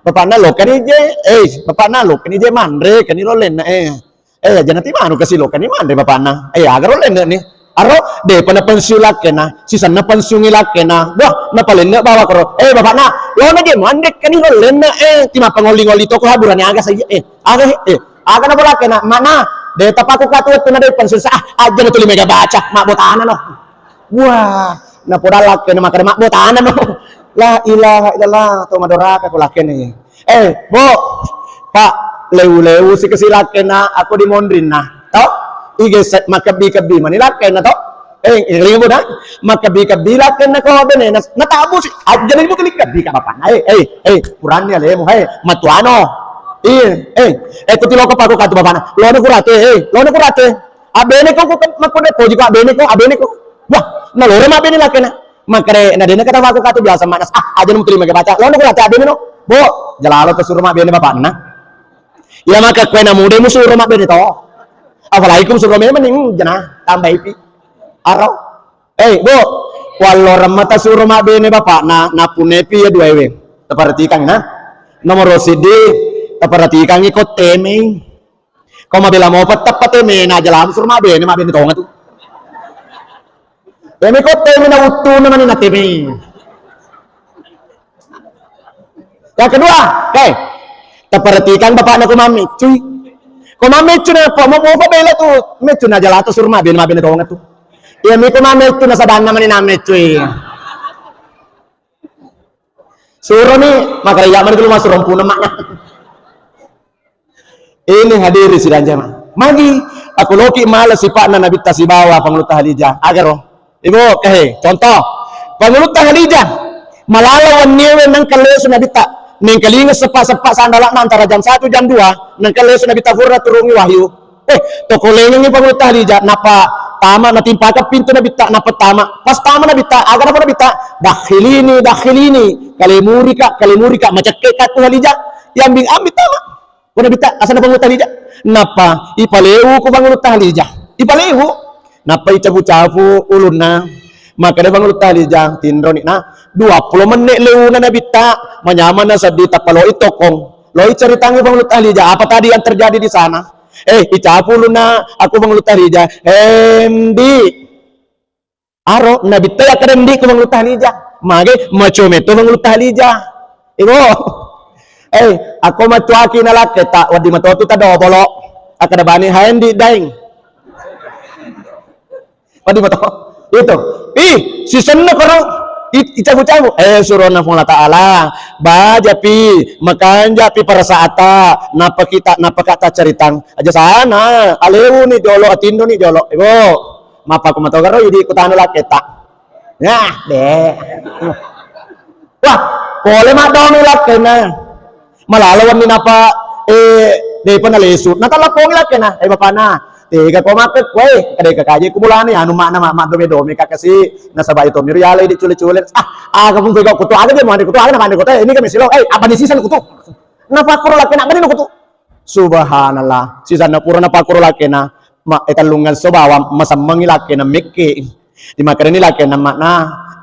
Bapakna lo kani je, eh, bapakna lo kani je manre, kaniro lenne, eh. Eh, aja nati manu kasi lo kani manre bapakna. Eh, agaro lenne ni. Aro, depa na pensiun lakkena, sisenna pensiungi lakkena. Wah, napalenne bawa koro. Eh, bapakna, lo na je manre kani lo lenne, eh, tima pangoli-ngoli toko haburan aga saja. Eh, aga, eh, aga na lakkena, mana? De tapaku katu wettu na de pensiun sa, ah, aja na tuli mega baca, mabbotana no. Wah, napoda lakkena makkada mabbotana no. La ilaha illallah, to madoraka ko lakkena. Eh, Bu, Pak, lewu-lewu si kasi lakkena, aku di mondrinna. To? Ige se-, makkebbi-kebbi mani lakkena to? Eh, iring buda, makkebbi-kebbi lakkena ko bene, na, natabu si, aja ni bukan kebbi ka bapakna. Eh, eh, eh, kuranni alemu, eh, matuano. Iya, eh, eh, kuti loko paku katu bapakna. Lo na kurate, eh, lo na kurate. Abbene ko, ko, ko, makko de poji ko abbene ko, abbene ko. Wah, nalore mabbene lakkena. Makkare na dena kata makko katu biasa manas. Ah, aja nemu terima ke baca. Lono kurate abbene no. Bo, jalalo to suro mabbene bapakna. Iya maka kue na mude mu suro mabbene to. Apalagi kum suro memang ning jena tambai pi. Aro. Eh, Bu, walloreng mata suro mabbene bapakna, napunepi ya dua ewe. Taperhatikan na. Nomor sidi, taperhatikan ko temei. Ko mabela mopa teppa teme, na aja langsung mabbene, mabbene tonga tu. Teme ko teme na uttu na mani na teme. Yang kedua, eh, taperhatikan bapakna ko mammecui. Ko mammecui na apa? Mau, mau apa bela tu? Mecui na aja lato suruh mabbene, mabbene tonga tu. Iya mi ko mammecui na sadanna mani na mecui. Suroni, makanya iya mani dulu masuk rompuna makna. Ini hadiri sidang jamaah. Magi, aku loki mala sipa'na Nabitta sibawa Pangulutta Halijah. Agaro. Ibu, eh, contoh. Pangulutta Halijah. Malala wenniewe nengka lesu Nabitta. Nengkalinga sepa-sepa sandalakna antara jam satu, jam dua. Nengka lesu Nabitta pura turungi wahyu. Eh, tokolengengi Pangulutta Halijah. Napa tama, natimpaka pintu Nabitta. Napa tama. Pas tama Nabitta. Aga napa Nabitta. Dakhilini, dakhilini. Kalemurika, kalemurika. Macekke katu Halijah. Yambing ambi tama. Ko Nabitta, asanna Pangulutta Halijah. Nappa ipalewu ku Pangulutta Halijah. Ipalewu. Nappa icapu-capu ulunna. Makkeda Pangulutta Halijah, tinroni na. Dua puluh menit lewuna Nabitta. Manyamana seddi tappa loi tokong. Loi ceritangi Pangulutta Halijah. Apa tadi yang terjadi di sana? Eh, icapu ulunna aku Pangulutta Halijah. Endi. Aro, Nabitta yakkeda ndi ko Pangulutta Halijah. Mage, maco meto Pangulutta Halijah. Ibu. Eh, ako macuaki na lakketa, wedding matotu tadobolo. Akkeda bani, "Hai ndi daeng." Wedding mato. Itu. Ih, sisenna koro. I-, icabu-cabu. Eh, surona Puang Allah Ta'ala. Bajapi, makanjapi perasaata. Napa kita, napa kata ceritang. Aja sana. Alewu ni jolo, atindo ni jolo. Ibu. Mappaku matogaro idi kutanu lakketa. Nah, de. Wah, pole maddomi lakkena. Malalo wenni napa, eh, depa nalesu. Natalappongi lakkena, eh, bapana. Tega ko makke koe, kadeka kaje kumulani anu makna ma-, maddomi-domi kakasi. Nasaba itu miru yale di cule-cule. Ah, aga pun tega kutu aga dia mandi kutu aga na mandi kutu. Ini kami silo. Eh, apa ni sisan kutu? Napakkuro lakkena, apa ni kutu? Subhanallah, sisanna pura napakkuro lakkena, ma-, eh, tellungngesso bawang, masemmengi lakkena, mekke. Dimakkedani lakkena, "Makna,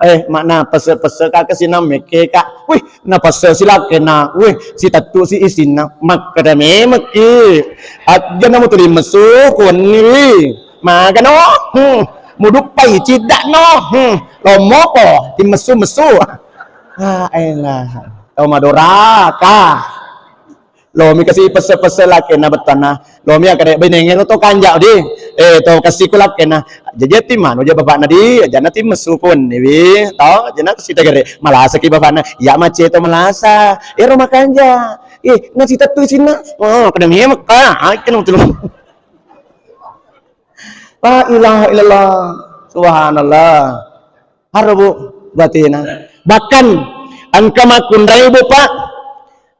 eh, makna, pesse-pesse ka kesina mekke ka." Wih, napesse si lakkena, wih, sitettu si isinna, makkeda memekki. Ajjana mutuli messu, kuwenni wi. Magano, hmm, muduppai, cidda no, hmm, lommoko, timessu-messu. Ah, elah, tau madoraka. Lomi kasi pesse-pesse lakena bettuanna. Lomi akkeda benengngero to kanja di. Eh, to kasi ku lakena. Jaji timanu ja bapakna di, ajana timessu ko wenni wi. To, ajana kasi tegere. Malasaki bapakna. Ya mace to malasa. Ero makanja. Eh, nasi tettu sinna. Oh, pada memang. Ah, ai kena tu. La ilaha illallah. Subhanallah. Haro, Bu, batena. Bahkan engka makkunrai, Bu, Pak,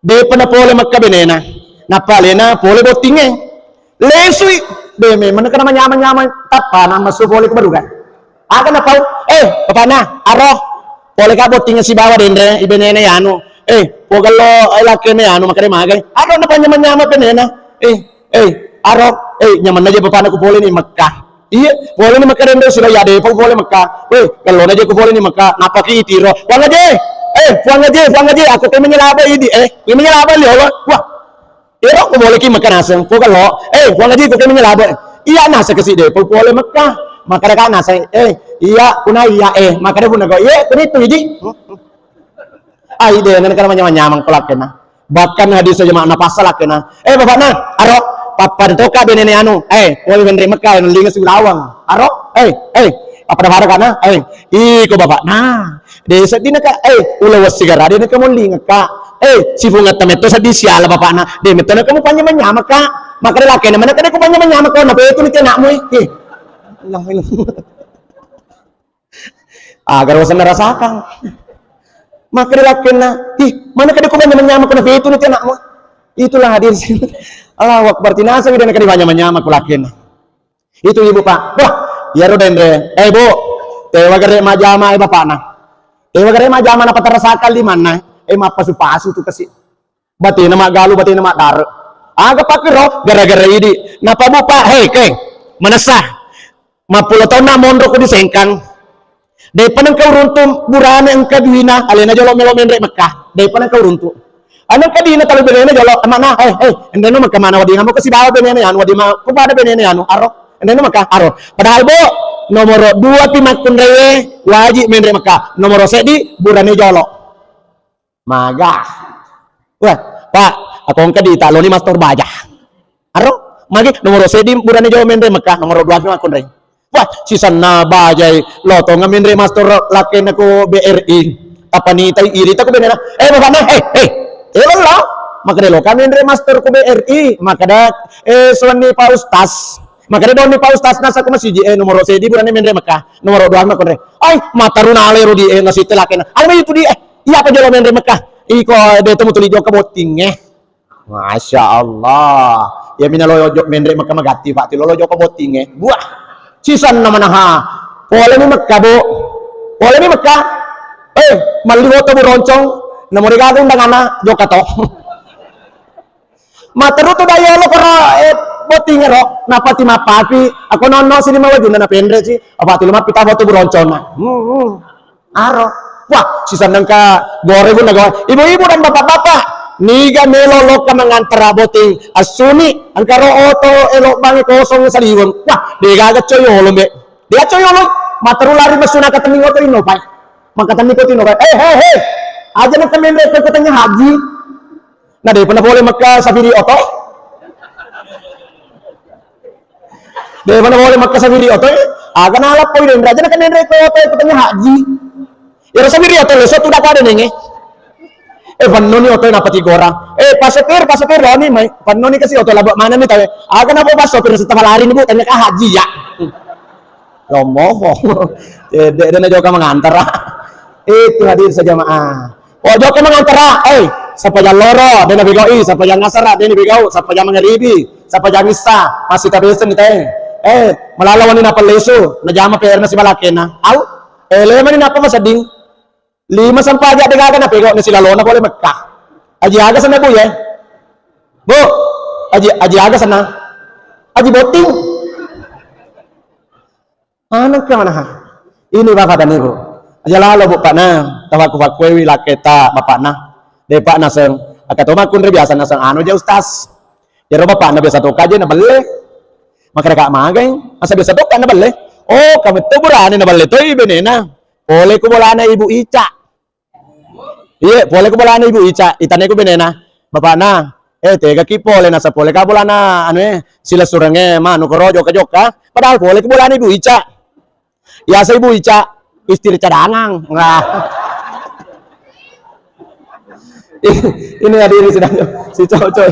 depa napole Mekka benena. Nappa alena pole bottingnge. Lesui. De memang kana manyamang-nyamang tappana massu pole ke baruga. Aga napau, eh, bapakna, aro. Pole ka bottingnge sibawa denre, ibenena yanu. Eh, pogello, eh, lakena yanu, makare magai. Aga napanyamang-nyamang benena. Eh, eh, aro, eh, nyamanna je bapakna ku pole ni Mekka. Iya, pole ni Mekka dende sila ya depa pole Mekka. Weh, kallona je ku pole ni Mekka, napaki itiro. Puang Aji, eh, Puang Aji, Puang Aji, aku ke menyelaba idi, eh, ke menyelaba li Allah. Wah, ero ku pole ki Mekka naseng, ku kello, eh, Puang Aji, ku ke menyelaba. Iya naseng kasi depa pole Mekka. Maka deka naseng, eh, iya, kuna iya, eh, maka de puna go, iya, kuni tu idi. Ai de, nana kana manyamang-nyamang ko lakena. Bahkan hadis jamaah napassa lakena. Eh, bapakna, aro, pappada toka benene anu. Eh, pole menre Mekka, anu linga siulawang. Aro, eh, eh, apa pada kana? Eh, iko bapakna. De seddina ka, eh, ula wessi gara de naka mollinga ka. Eh, sifungetta metto seddi siala bapakna. De metto naka mupanyamang-nyamang ka. Maka de lakena mana ka de kupanyamang-nyamang ka, na petu ni tenakmu, eh. Eh. Allah, Allah. Aga rosenna rasakang. Maka dilakkenna, ih, mana kada ku manyamang-nyamang kuna fetu ni anakmu. Itulah hadir. Allahu Akbar, tinasa wida kada manyamang-nyamang ku lakkenna. Itu ibu, Pak. Wah, iyaro denre. Eh, Bu, tewa gare majama, eh, bapakna. Tewa gare majama na patarasakang limanna. Eh, mappasu-pasu tu kasi. Batena maggalu, batena maddare. Aga pakkero, gara-gara idi. Napa Bu, Pak, hei, keng, manessa. Mappulo taunna monro ku di Sengkang. Depa nengka uruntu burane engka duina, alena jolo melo menre Mekka. Depa nengka uruntu. Anu engka dina talu benena jolo, amana, hei, hei, endeno Mekka mana wadinga mo kasibawa benena anu, wadima, ku pada benena anu, aro. Endeno Mekka, aro. Padahal, Bu, nomoro dua pi makkunraie, waji menre Mekka. Nomoro seddi, burane jolo. Maga. Wah, Pak, aku engka di taloni mastor baja. Aro, magi nomoro seddi burane jolo menre Mekka, nomoro dua makkunrai. Wah, sisenna bajai lotonga menre mastor lakena ko B R I. Tapanitai irita ko benena. Eh, bapakna, eh, eh. Eh, lo. Makada loka menre mastor ko B R I. Makada, eh, suwanni Pak Ustaz. Makada doni Pak Ustaz nasa ko masiji, eh, nomoro seddi burane menre Mekka. Nomoro dua makkunrai. Ai, mataruna ale rodi, eh, nasitte lakena. Ai, itu di, eh. Iya apa jolo menre Mekka? Iko de temu tuli jokka botting, eh. Masya Allah. Iya mina lo jokka menre Mekka magatti, Pak. Tilo lo jokka botting, eh. Buah. Sisenna manaha. Pole mi Mekka, Bu. Pole mi Mekka. Eh, malli woto Bu Roncong. Nomori gaga undanganna, jokka to. Materu tu dayolo koro, eh, botting ero. Napati mapapi. Aku nonno sini mawajunna na penre si. Apa tilu mapita foto Bu Roncong na. Hmm, hmm. Aro. Wah, sisenna engka gore bunna gore. Ibu-ibu dan bapak-bapak, niga melo lokka mangantara botting assuni, engka ro oto elo bangi kosong saliweng. Wah, degaga coyolo, Mbe. Dega coyolo, materu lari messu nakatenning oto ino pai. Makatenning oto ino pai. Eh, eh, eh. Aja na temen reko katanya haji. Na depa na pole Mekka safiri oto. Depa na pole Mekka safiri oto. Aga na lapoi den raja na kenen reko oto katanya haji. Iyaro safiri oto leso tu dapa de nenge. Eh, pannoni oto na pati gora. Eh, Pak Sopir, Pak Sopir, loni mai. Pannoni kasi oto laba mana ni tawe. Aga na po Pak Sopir setelah lari ni Bu, tanya ka haji ya. Lomo. Cedde de na jokka mangantara. Itu hadir sejamaah. Oh, jokka mangantara, eh, sapajang loro, de na bigau, sapajang asara, de na bigau, sapajang mangaribi, sapajang issa, masih tabesen ni tae. Eh, malala wani nappa lesu, najama P R na sibalakena. Au, eh, lemani nappa masedding. Lima sampaja de gaga na pegau na silalona pole Mekka. Aji aga sana Bu, ya? Bu, aji, aji aga sana? Aji botting. Manengka manaha. Ini bapak dan ibu. Aja lalo Bu Pak na, tawaku pakkuewi laketa bapak na. De Pak naseng, aka to makkunre biasa naseng anu ja Ustaz. Jero bapak na biasa toka je na belle. Maka deka magai, asa biasa toka na belle. Oh, kami to burane na belle to i benena. Pole ku bolana Ibu Ica. Iye, pole ku bolana Ibu Ica, itane ku benena. Bapakna, Eh, tegaki pole, nasa pole ka bolana anu, eh, silessurengnge manu koro jokka-jokka. Padahal pole ki bolana Ibu Ica. Yasa Ibu Ica, istri cadangan. Nah. Ini hadirin sidang, si cocok.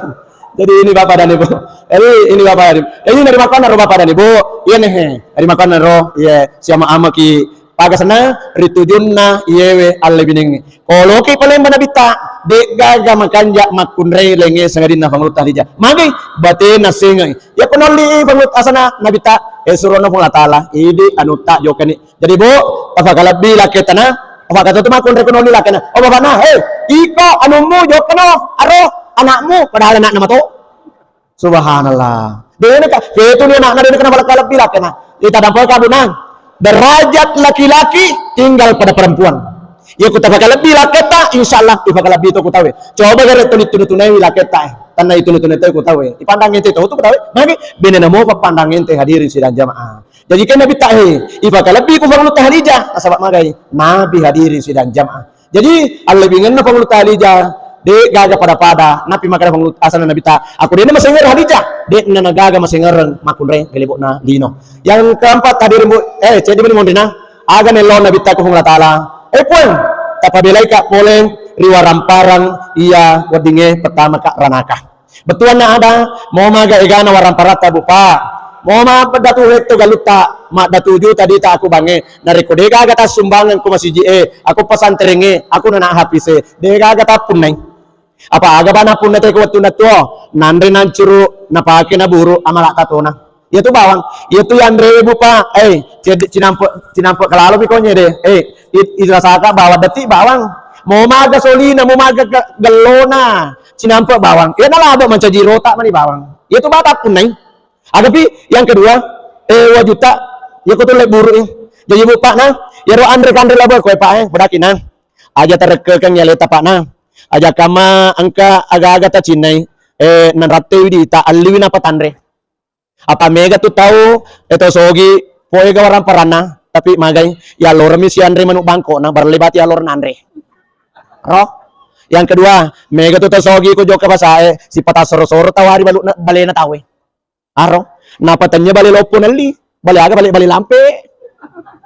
Jadi ini Bapak dan Ibu. Jadi ini Bapak dan Ibu. Jadi dari mana ro Bapak dan Ibu? Iya nih. Dari mana ro? Iya, siama ama ki paga sana ritujunna iyewe allebinengnge. Koloki palemba Nabitta, de'gaga makanja makkunrai lengnge sangadinna Fangulutta Hadijah. Magi batena sengai. Iya ko nolli Fangulutta asana Nabitta, eh, surona Puang Allah Taala, idi anutta jokani. Jadi, Bu, tafakalebbi lakketa na, tafakatotu makkunrai ko nolli lakkena. Oh, bapakna, eh, iko anummu jokkano, aro anakmu, padahal anakna mato. Subhanallah. Dena ka, fetu ni anakna dena kena fakalebbi lakkena. Ita dampa kabunang. Derajat laki-laki tinggal pada perempuan. Iya ku tafakalebbi lakketa, insya Allah ifakalebbi to ku tawe. Coba gare tuli tunu-tunai lakketa, eh. Tanna itu tunu-tunai to ku tawe. Ipandang ente to, to ku tawe. Magi, bene namo pandang ente hadirin sidang jamaah. Jaji, kenna Nabitta, eh, ifakalebbi ku Fangulutta Hadijah, nasaba magai Nabi hadirin sidang jamaah. Jaji, allebingenna Fangulutta Hadijah, de gaga pada-pada, napi makkeda Fangulutta, asana Nabitta, aku dena masengereng Hadijah, de na gaga masengereng makkunrai galebokna lino. Yang keempat, hadirin Bu, eh, ceddi mani monrina, aga nello Nabitta ku Fangulutta Taala, eh Puang, tapabelaika pole ri waramparang iya weddingnge pertama ka ranaka. Bettuanna ada, mo maga egana waramparatta, Bu, Pak. Mo ma datu hetto galutta, maddatu juta dita aku bangnge. Narekko de gaga tassumbangeng ko masiji e, aku pesantrengnge, aku nana hapise, de gaga tappunnai. Apa aga bana punna te ko wettunna tuo, nanre nancuru, napake naburu, amala tatona. Iyatu bawang, iyatu yanrewe, Bu, Pak. Eh, cedde-, cinampe, cinampe kalalo mi konye de. Eh, it-, irasaka bawang detti bawang. Mo maga solina, mo maga ge-, gellona. Cinampe bawang. Iya nalabo mancaji rota mani bawang. Iyatu bata punnai. Agapi yang kedua, eh, dua juta. Iya ko tulle buru, eh. Jadi, Bu, Pak, nah, iyaro anre kanre labo koe, Pak, eh, padaki, nah. Aja tarekkekeng yaleta, Pak, nah. Aja kama engka aga-aga tacinnai, eh, nanrattei widita, alliwi napatanre. Apa mega tu tau, eh, tau sogi, poega waramparanna, tapi magai, yalloremi sianre manu bangkona, barelle bati yallor nanre. Ro? Yang kedua, mega tu tau sogi ko jokka pasae, sipata soro-soro tawari balu-, balena tawe. Aro, napatennya bale loppo nelli, bale aga, bale, bale lampe.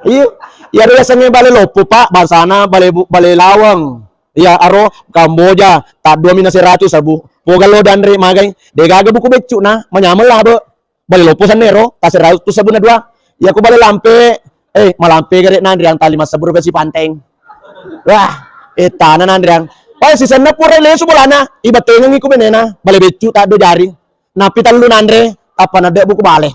Iya, iyaro yasengnge bale loppo, Pak, bangsana bale bu-, bale lawang. Iya, aro, Kamboja, taddua mina seratu sabu. Pogallo danre magai, de gaga buku beccu na, manyameng labe. Bale loppo sennero, ta seratu sabuna dua. Iya ko bale lampe, eh, malampe gare nanriang tali massabbu rupiah sipanteng. Wah, eh, tana nanriang. Pai sisenna pura lesu bolana, ibatengengi ku benena, bale beccu taddo jari. Nappi tellu nanre, tappa nadde buku bale.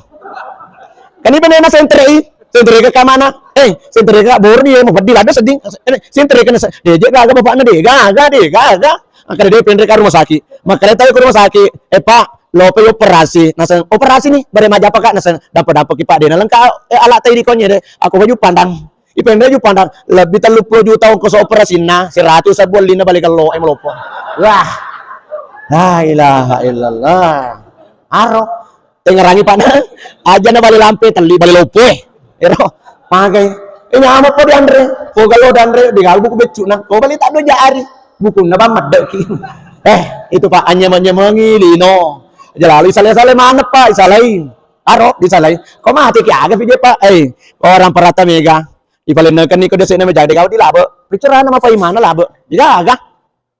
Kani benena senterei, senterei ke kamana? Eh, senterei ke bordi ya, mau peddi ladde sedding. Eh, senterei ke nasa, deje gaga bapakna de gaga, de gaga. Angkara de penre ka rumah sakit. Makanya tahu ke rumah sakit, eh Pak, lope operasi. Naseng, operasi nih, bare majapa Kak, naseng, dapat-dapat ki Pak de. Nalengka, eh, alat tadi konye de. Aku baju pandang. Ipenre ju pandang, lebbi telluppulo juta ongkos operasinna, seratu sabbu ellinna bale kello e maloppo. Wah. La ilaha illallah. Aro. Tengerangi Pak na. Aja na bale lampe, telli bale loppo e. Ero. Magai. Eh, nyameng po dianre. Ko galo danre, digalu buku beccu na. Ko bale taddo jari. Bukunna bang medde ki. Eh, itu Pak, anyameng-nyamengi lino. Aja lalu isale-sale maneng Pak, isalai. Aro, disalai. Ko mate ki aga video Pak. Eh, orang perata mega. Ipalennekenni ko dese'na majaji, de gaga dilabe. Bicarana mappaimana labe. Degaga.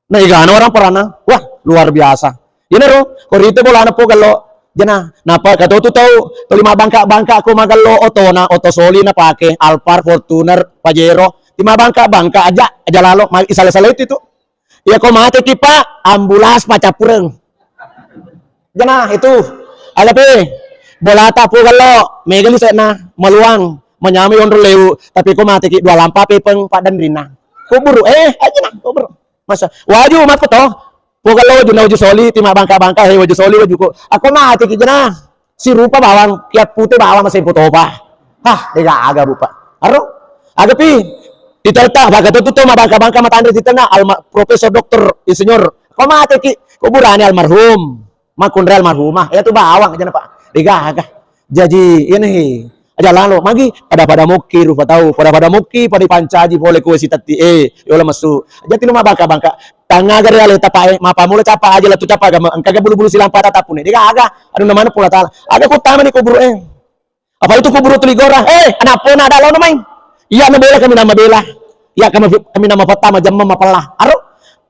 Na egana orang perana. Wah, luar biasa. Inaro, ko rite bolana po gello. Jena, napa katotu tau, tuli mabangka-bangka ko magello otona, oto soli napake, Alphard, Fortuner, Pajero. Ti mabangka-bangka aja, aja lalo, ma-, isale-sale itu, itu. Iya ko mate ki Pak, ambulas pacappureng. Jena itu. Aga pe, bolata po gello, mega lise'na, maluang, manyameng yonro lewu, tapi ko mate ki dua lampa pepeng paddanrinna. Kuburu, eh, aja na, kuburu. Masa, waju mappo to, po gello waju na waju soli, ti mabangka-bangka, eh, waju soli, waju ko. Ako mate ki jena. Sirupa bawang, kiappute bawang masempo topa. Hah, degaga, Bu, Pak. Aro? Agapi, italta, bagato tu to mabangka-bangka matanre titena, alma-, Profesor Doktor Insinyur. Ko mate ki, ko burane almarhum. Makkunrai almarhumah. Iya tu bawang aja na, Pak. Degaga. Jaji, ini, Aja lalo, magi pada-pada mokki rupa tau, pada-pada mokki pada ipancaji pole kue sitetti, eh, yola messu. Jati lu mabangka-bangka. Tangaga ri aleta pa, eh, mapamula capa aja lettu capa agama, engkaga bulu-bulu silampa tatapune. Dega aga, anu namana Puang Allah Taala. Aga kutama ni kuburu, eh. Apa itu kuburu tuli gora? Eh, anak pona ada lawan main. Iya na bela kami nama bela. Iya kami, kami nama pertama jamma mapella. Aro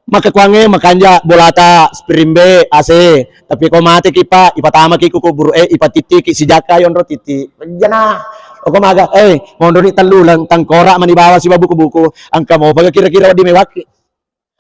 maka kuange makanja bolata spirimbe A C. Tapi ko mate ki pa, ipatama ki ku kuburu, eh, ipatitti ki sijaka yonro titi. Jana. Oko maga, eh, mondoni tellu lang tangkora mani bawa siba buku-buku. Angka mau paga kira-kira wadi mewaki.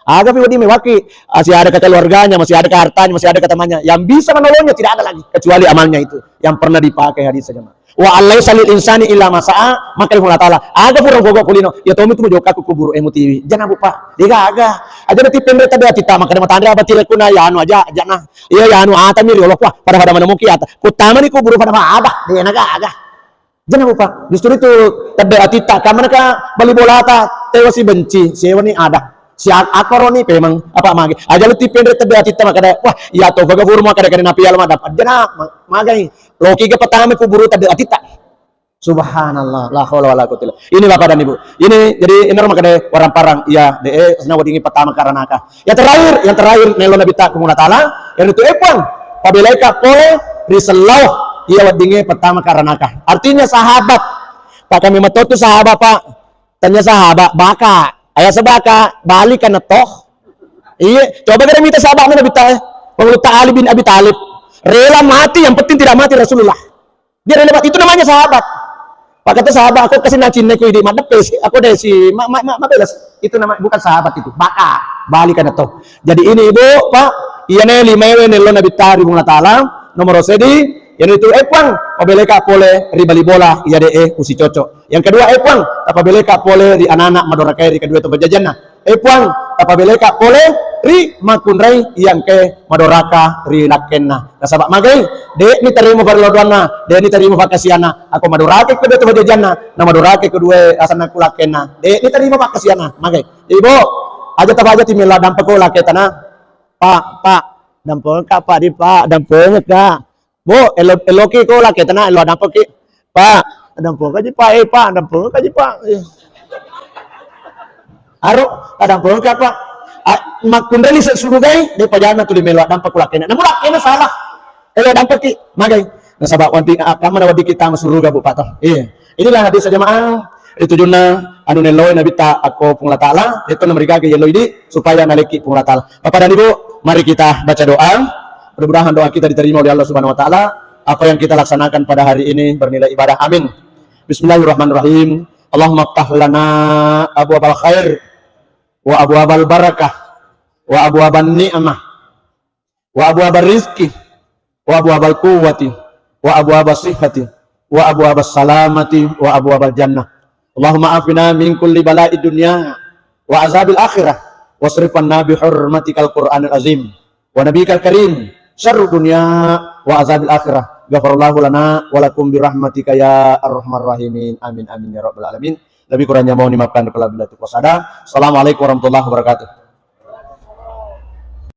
Aga pi wedding mewaki, masih ada ke keluarganya, masih ada ke hartanya, masih ada ke temannya. Yang bisa menolongnya tidak ada lagi kecuali amalnya itu yang pernah dipakai hadis saja. Wa alaisa lil insani illa ma sa'a, maka Allah Taala. Aga pura gogo kulino, ya tomi tu mujokka ku kuburu e mutiwi. Jana bupa, dega aga. Aja nanti pendre tadi atita, maka dia matandre apa tire kuna ya anu aja, aja nah. Iya ya anu ata miri Allah kuah, pada pada mana muki ata. Kutama ni kuburu pada pada, dega aga. Jana mupa, justru itu tedde atitta, kamanaka bali bolata, tewa si benci, sewa ni ada. Si ak-, akoro ni pemeng, apa magi. Aja lu tipenre tedde atitta makada, wah, iya to baga furu makada kena napi alma dapat. Jana ma-, magai. Loki ga pertama kuburu tedde atitta. Subhanallah, la haula wala quwwata illa. Ini Bapak dan Ibu. Ini jadi ini makada warang-parang, iya, de, eh, sena wadingi pertama karanaka. Yang terakhir, yang terakhir, nelo Nabi ta kumuna taala, yang itu, eh, Puang, pabelaika pole ri sellau, iya weddingnge pertama karanaka. Artinya sahabat. Pak, kami metotu sahabat, Pak. Tanya sahabat, baka. Ayah sebaka, balik kan toh. Iya, coba kita minta sahabat Nabi ta, eh. Penguluta Ali bin Abi Thalib. Rela mati, yang penting tidak mati Rasulullah. Dia rela, itu namanya sahabat. Pak kata sahabat, aku kasih nacinne ku idi, madepe si, aku deh si, ma, ma, ma, ma belas. Itu nama, bukan sahabat itu, baka, balik kan toh. Jadi ini Ibu, Pak, iya ne lima ewe nello Nabi tari Puang Allah Taala, nomor sedi, yang itu, eh, Puang, pabeleka pole ri bali bola, iya de, eh, usi cocok. Yang kedua, eh, Puang, pabeleka pole ri anak-anak madorakai ri kedua tempat jajanna. Eh, Puang, tapabeleka pole ri makkunrai iya engkae madoraka ri lakkenna. Nasaba magai, de'ni tarima parellodoanna, de'ni tarima pakkasianna. Ako madorake kedua tu pajajianna, na madorake kedua asanna ku lakkenna. De'ni tarima pakkasianna. Magai. Ibu, aja tapa aja timella dampa ko lakke tana. Pak, Pak, dampengka, Pak, di, Pak, dampengka. Bu, elo-, eloki ko laki tena, elo dampeki. Pak, dampengka ji, Pak, eh, Pak, dampengka ji, Pak. Eh. Aro, dampengka, Pak. Ah, makkunrai se surugai, de pajana tuli melo dampa ku lakena. Namu lakena salah. Elo dampeki, magai. Nasaba wanti, ah, kamana wadi kita masuruga, Bu, Pak, toh. Iya. Inilah hadis jamaah, itu junna anu nelloi Nabi ta akko Puang Allah Taala, itu namrigage yeloi di, supaya naleki Puang Allah Taala. Bapak dan Ibu, mari kita baca doa. Mudah-mudahan doa kita diterima oleh Allah Subhanahu wa Taala. Apa yang kita laksanakan pada hari ini bernilai ibadah. Amin. Bismillahirrahmanirrahim. Allahumma ftah lana abwabal khair wa abwabal barakah wa abwaban ni'mah wa abwabar rizqi wa abwabal quwwati wa abwabas sihhati wa abwabas salamati wa abwabal jannah. Allahumma afina min kulli bala'i dunya wa azabil akhirah wasrif anna bi hurmatikal Qur'anil azim wa nabikal karim syarrud dunya wa azabil akhirah. Ghafarallahu lana wa lakum bi rahmatika ya arhamar rahimin. Amin, amin ya rabbal alamin. Lebih kurangnya mohon dimaafkan, kalau bila itu kuasa ada. Assalamualaikum warahmatullahi wabarakatuh.